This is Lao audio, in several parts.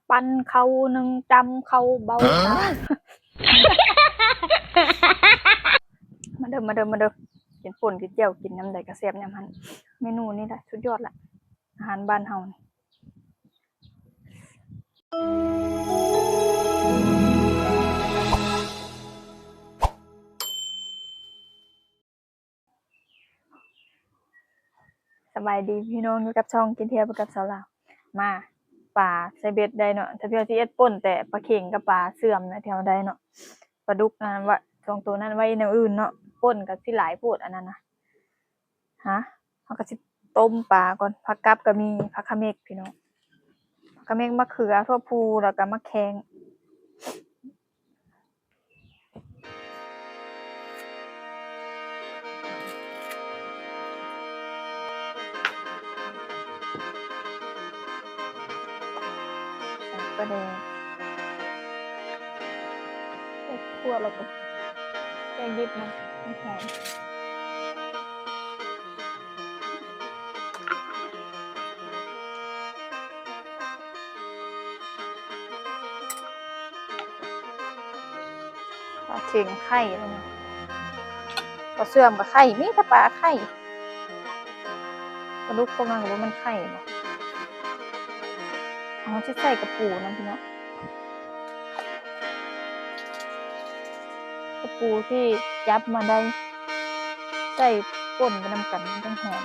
ປັ້ນເຂົ້າ ໜຶ້ງຈ້ຳເຂົ້າ ເບົາຕາ. ມາເດີ ມາເດີ ມາເດີ ກິນປົ່ນກິນແຈ່ວ ກິນຍາມໃດກໍແຊບຍາມນັ້ນ. ເມນູນີ້ລະສຸດຍອດລະ ອາຫານບ້ານເຮົານີ້. ສະບາຍດີພີ່ນ້ອງ ຢູ່ກັບຊ່ອງກິນທ່ຽວໄປກັບສາວລາວ. ມາ ປາໃສ່ເບັດໄດ້ເນາະ. ຖ້າເທື່ອຊິເຮັດປົ່ນແຕ່ປາເຂັງກັບປາເຊື່ອມນະ ແຖວໃດເນາະ. ປາດຸກນັ້ນວ່າ ສອງໂຕນັ້ນໄວ້ແນວອື່ນເນາະ. ປົ່ນກໍຊິຫຼາຍໂພດອັນນັ້ນນະ. ຮະ ເຮົາກໍຊິຕົ້ມປາກ່ອນ. ຜັກກັບກໍມີ ຜັກຂະເໝັກພີ່ນ້ອງ ຜັກຂະເໝັກ ໝາກເຂືອ ຖົ່ວພູ ແລ້ວກໍໝາກແຂ້ງ. ປາແດກ ເຮັດຂົ້ວແລ້ວກໍແກງດິບມັນ ມັນຫອມ. ປາເຂັງໄຂ່ ປາເຊື່ອມກໍໄຂ່ ມີແຕ່ປາໄຂ່. ປາດຸກພວກນັ້ນກໍບໍ່ແມ່ນໄຂ່ບໍ? ເຮົາຊິໃສ່ກະປູນຳພີ່ນ້ອງ. ກະປູທີ່ຈັບມາໄດ້ ໃສ່ປົ່ນໄປນຳກັນ ມັນຈັ່ງຫອມ.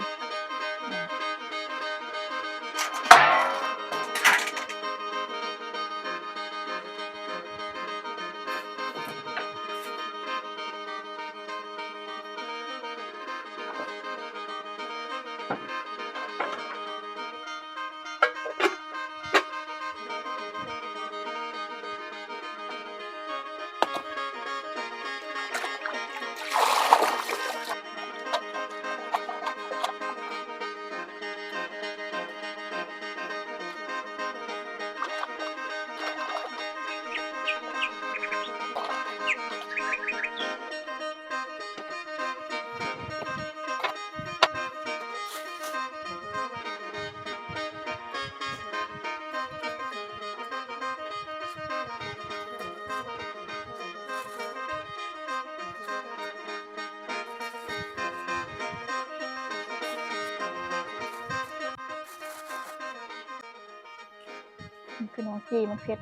ນີ້ຄືນ້ອງຈີ່ມັນເຜັດ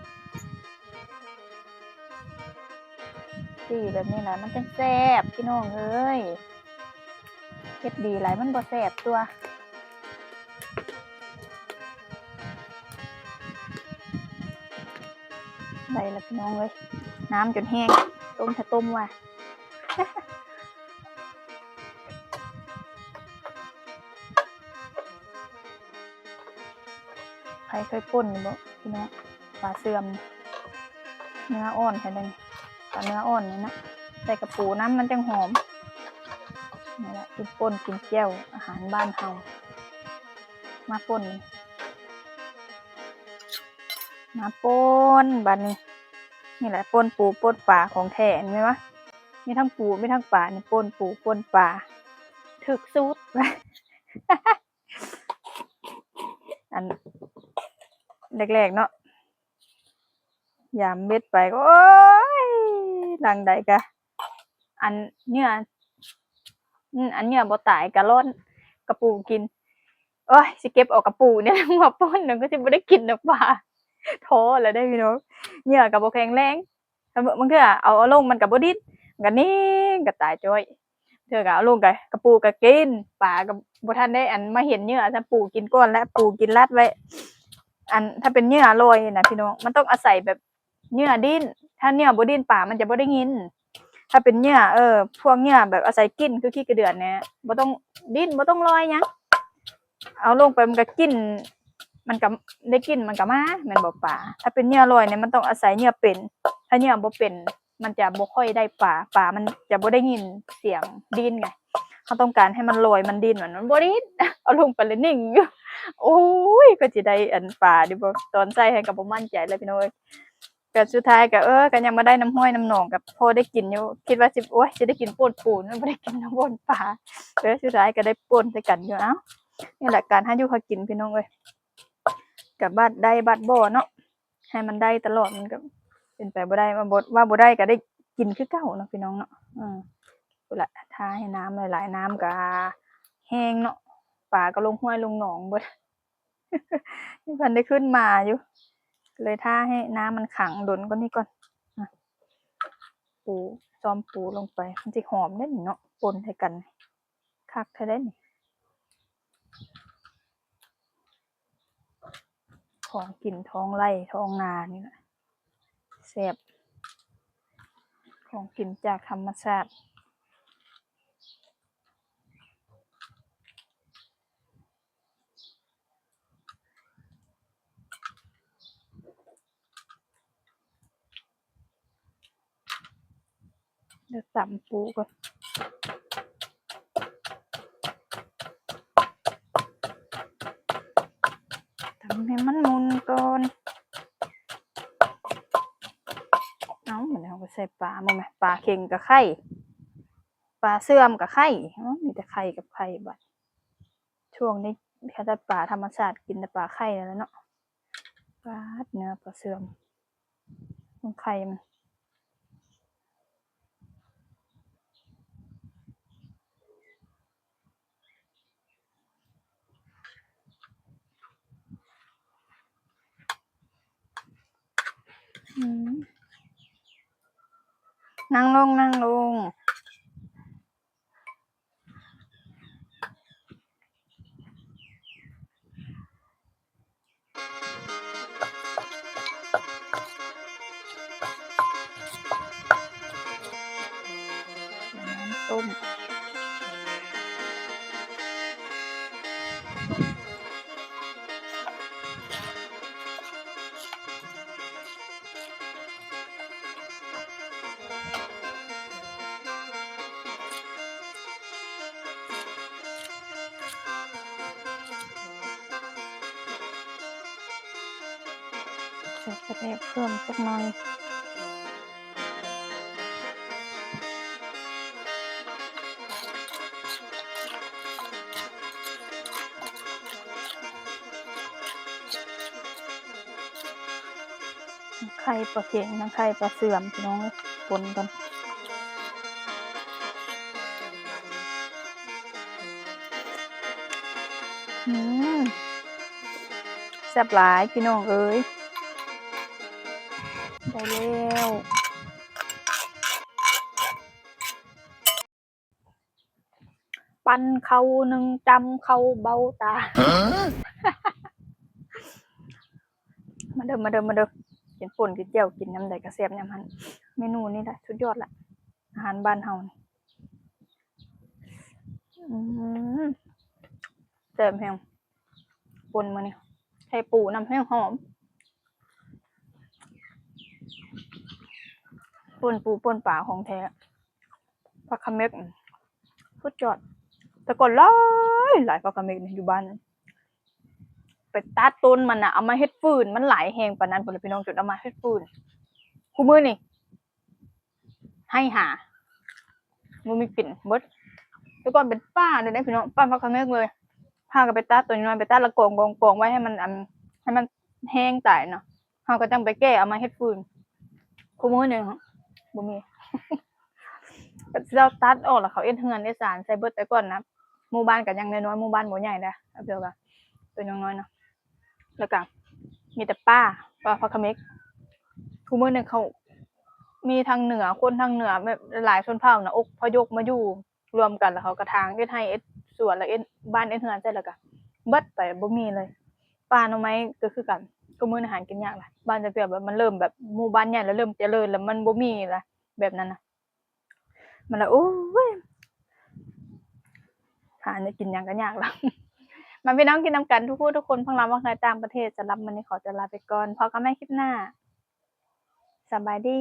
ຈີ່ແບບນີ້ລະມັນຈັ່ງແຊບພີ່ນ້ອງເອີຍ. ເຜັດດີຫຼາຍມັນບໍ່ແຊບຕົວະ. ໄດ້ລະພີ່ນ້ອງເອີຍ ນ້ຳຈົນແຫ້ງ ຕົ້ມຖ້າຕົ້ມວ່າ. ໃຜເຄີຍປົ່ນຢູ່ບໍ່ພີ່ນ້ອງ? ປາເຊື່ອມ ເນື້ອອ່ອນແທ້ເດ້ ປາເນື້ອອ່ອນນີ້ນະ ໃສ່ກະປູນຳມັນຈັ່ງຫອມ. ນີ້ແຫຼະ ກິນປົ່ນກິນແຈ່ວ ອາຫານບ້ານເຮົາ. ມາປົ່ນ ມາປົ່ນບາດນີ້. ນີ້ແຫຼະ ປົ່ນປູປົ່ນປາຂອງແທ້ ເຫັນໄໝວະ? ມີທັງປູມີທັງປານີ້ ປົ່ນປູປົ່ນປາ ຖືກສູດ. ອັນແລກໆເນາະ ຍາມເບັດໄປ ໂອ້ຍ ຫຼັງໃດກະ ອັນເຫຍື່ອ ອືມ ອັນເຫຍື່ອບໍ່ຕາຍກະລ້ອນກະປູກິນ. ໂອ້ຍ ຊິເກັບເອົາກະປູນີ້ແຫຼະມາປົ່ນ ແລ້ວກໍຊິບໍ່ໄດ້ກິນນຳປາ ທໍ້ແລ້ວເດ້ພີ່ນ້ອງ. ເຫຍື່ອກໍບໍ່ແຂງແຮງ ບາງເທື່ອເອົາ ເອົາລົງມັນກໍບໍ່ດິ້ນ ມັນກໍນິ່ງ ກໍຕາຍຈ້ອຍ. ເທື່ອກໍເອົາລົງກໍ ກະປູກໍກິນ ປາກໍບໍ່ທັນໄດ້ອັນມາເຫັນເຫຍື່ອຊ້ຳ ປູກິນກ່ອນແລ້ວ ປູກິນລັດໄວ້. ອັນຖ້າເປັນເຫຍື່ອລອຍນະພີ່ນ້ອງ ມັນຕ້ອງອາໄສແບບເຫຍື່ອດິ້ນ ຖ້າເຫຍື່ອບໍ່ດິ້ນປາມັນຈະບໍ່ໄດ້ກິນ. ຖ້າເປັນເຫຍື່ອ ເອີ ພວກເຫຍື່ອແບບອາໄສກິນ ຄືຂີ້ກະເດືອນນີ້ ບໍ່ຕ້ອງດິ້ນ ບໍ່ຕ້ອງລອຍຫຍັງ. ເອົາລົງໄປມັນກໍກິນ ມັນກໍໄດ້ກິນ ມັນກໍມາແມ່ນບໍ່ປາ. ຖ້າເປັນເຫຍື່ອລອຍນີ້ມັນຕ້ອງອາໄສເຫຍື່ອເປັນ ຖ້າເຫຍື່ອບໍ່ເປັນມັນຈະບໍ່ຄ່ອຍໄດ້ປາ ປາມັນຈະບໍ່ໄດ້ຍິນສຽງດິ້ນໄງ. ເຮົາຕ້ອງການໃຫ້ມັນລອຍ ມັນດິ້ນ ມັນ ມັນບໍ່ດິ້ນ ເອົາລົງໄປແລ້ວນິ່ງຢູ່. ໂອ້ຍ ກໍຊິໄດ້ອັນປາຢູ່ບໍ່ ຕອນໃສ່ຫັ້ນກໍບໍ່ໝັ້ນໃຈແລ້ວພີ່ນ້ອງເອີຍ. ກໍສຸດທ້າຍກໍ ເອີ ກໍຍັງມາໄດ້ນ້ຳຫ້ວຍນ້ຳໜອງ ກໍພໍໄດ້ກິນຢູ່ ຄິດວ່າຊິ ໂອ້ຍ ຊິໄດ້ກິນປົ່ນປູ ມັນບໍ່ໄດ້ກິນນ້ຳປົ່ນປາ. ເອີ ສຸດທ້າຍກໍໄດ້ປົ່ນໃສ່ກັນຢູ່. ເອົ້າ ນີ້ແຫຼະການຫາຢູ່ຫາກິນພີ່ນ້ອງເອີຍ ກໍບາດໄດ້ບາດບໍ່ເນາະ. ໃຫ້ມັນໄດ້ຕະຫຼອດ ມັນກໍເປັນໄປບໍ່ໄດ້ ວ່າບໍ່ ວ່າບໍ່ໄດ້ກໍໄດ້ກິນຄືເກົ່າເນາະ ພີ່ນ້ອງເນາະ. ເອີ ພຸ້ນລະ ທາໃຫ້ນ້ຳຫຼາຍໆ ນ້ຳກໍແຫ້ງເນາະ ປາກໍລົງຫ້ວຍລົງໜອງເບິດ ຍັງບໍ່ທັນໄດ້ຂຶ້ນມາຢູ່ ເລີຍຖ້າໃຫ້ນ້ຳມັນຂັງດົນກ່ອນນີ້ກ່ອນ. ອ່ະ ປູ ຊ້ອມປູລົງໄປ ມັນຊິຫອມເດ້ນີ້ເນາະ ປົນໃສ່ກັນ ຄັກແທ້ເດ້ນີ້. ຂອງກິນທ້ອງໄຮ່ທ້ອງນານີ້ແຫຼະ ແຊບ ຂອງກິນຈາກທຳມະຊາດ. ດຽວຕຳປູກ່ອນ ຕຳໃຫ້ມັນໝຸ່ນກ່ອນ. ເອົ້າ ບາດນີ້ເຮົາກໍໃສ່ປາ ເບິ່ງແມະ ປາເຂັງກໍໄຂ່ ປາເຊື່ອມກໍໄຂ່ ເອົ້າ ມີແຕ່ໄຂ່ກັບໄຂ່ບາດ. ຊ່ວງນີ້ເຂົາເຈົ້າປາທຳມະຊາດ ກິນແຕ່ປາໄຂ່ນັ້ນແຫຼະເນາະ. ປາດ ເນື້ອປາເຊື່ອມ ເບິ່ງໄຂ່ມັນ. ອືມ ນັ່ງລົງ ນັ່ງລົງ. ນ້ຳຕົ້ມ. ໃສ່ປາແດກເພີ່ມຈັກໜ່ອຍ. ໄຂ່ປາເຂັງ ທັງໄຂ່ປາເຊື່ອມ ພີ່ນ້ອງເອີຍ ປົນກັນ. ອືມ ແຊບຫຼາຍ ພີ່ນ້ອງເອີຍ ໄດ້ແລ້ວ. ປັ້ນເຂົ້າໜຶ່ງ ຈ້ຳເຂົ້າເບົາຕາ. ມາເດີ ມາເດີ ມາເດີ ກິນປົ່ນກິນແຈ່ວ ກິນຍາມໃດກໍແຊບຍາມນັ້ນ. ເມນູນີ້ລະສຸດຍອດລະ ອາຫານບ້ານເຮົານີ້. ອືມ ແຊບແຮງ ປົ່ນມື້ນີ້ ໃສ່ປູນຳ ແຮງຫອມ. ປົ່ນປູ ປົ່ນປາຂອງແທ້. ຜັກຂະເມັກ ອືມ ສຸດຍອດ. ແຕ່ກ່ອນຫຼາຍ ຫຼາຍ ຜັກຂະເມັກນີ້ ຢູ່ບ້ານ ໄປຕັດຕົ້ນມັນນະ ເອົາມາເຮັດຟືນ ມັນຫຼາຍແຮງປານນັ້ນພຸ້ນລະ ພີ່ນ້ອງ ຈົນເອົາມາເຮັດຟືນ. ຄູ່ມື້ນີ້ ໄຮ່ຫາ ບໍ່ມີກິນ ເບິດ. ແຕ່ກ່ອນເປັນປ່າເລີຍເດ້ ພີ່ນ້ອງ ປ່າຜັກຂະເມັກເລີຍ. ພາກັນໄປຕັດ ໂຕນ້ອຍໆ ໄປຕັດ ແລ້ວກອງໆໆໄວ້ ໃຫ້ມັນ ອັນ ໃຫ້ມັນແຫ້ງຕາຍເນາະ ເຮົາກໍຈັ່ງໄປແກ່ເອົາມາເຮັດຟືນ. ຄູ່ມື້ນີ້ບໍ່ມີ ເຂົາເຈົ້າຕັດອອກ ແລ້ວເຂົາເຮັດເຮືອນເຮັດຊານໃສ່ເບິດ. ແຕ່ກ່ອນນະ ໝູ່ບ້ານກໍຍັງນ້ອຍໆ ໝູ່ບ້ານບໍ່ໃຫຍ່ເດ້ ເອົາແບບວ່າໂຕນ້ອຍໆເນາະ. ແລ້ວກະມີແຕ່ປ່າ ປ່າຜັກຂະເມັກ. ຄູ່ມື້ນີ້ເຂົາມີທາງເໜືອ ຄົນທາງເໜືອ ແບບຫຼາຍຊົນເຜົ່ານະ ອົບພະຍົບມາຢູ່ລວມກັນ ແລ້ວເຂົາກະຖາງເຮັດໄຮ່ເຮັດສວນ ແລ້ວເຮັດບ້ານເຮັດເຮືອນໃສ່ ແລ້ວກະເບິດໄປ ບໍ່ມີເລີຍ. ປ່າໜໍ່ໄມ້ກໍຄືກັນ ຄູ່ມື້ນີ້ຫາກິນຍາກຫຼາຍ. ບ້ານຈັກເທື່ອແບບມັນເລີ່ມແບບໝູ່ບ້ານໃຫຍ່ ແລ້ວເລີ່ມຈະເລີນ ແລ້ວມັນບໍ່ມີລະ ແບບນັ້ນນະ. ມັນລະ ໂອ້ຍ ຫາແນວກິນຫຍັງກໍຍາກລະ. ມາພີ່ນ້ອງກິນນຳກັນທຸກຜູ້ທຸກຄົນ ທັງລາວ ທັງໃນຕ່າງປະເທດ. ສຳລັບມື້ນີ້ຂໍຕົວລາໄປກ່ອນ ພົບກັນໃໝ່ຄລິບໜ້າ. ສະບາຍດີ.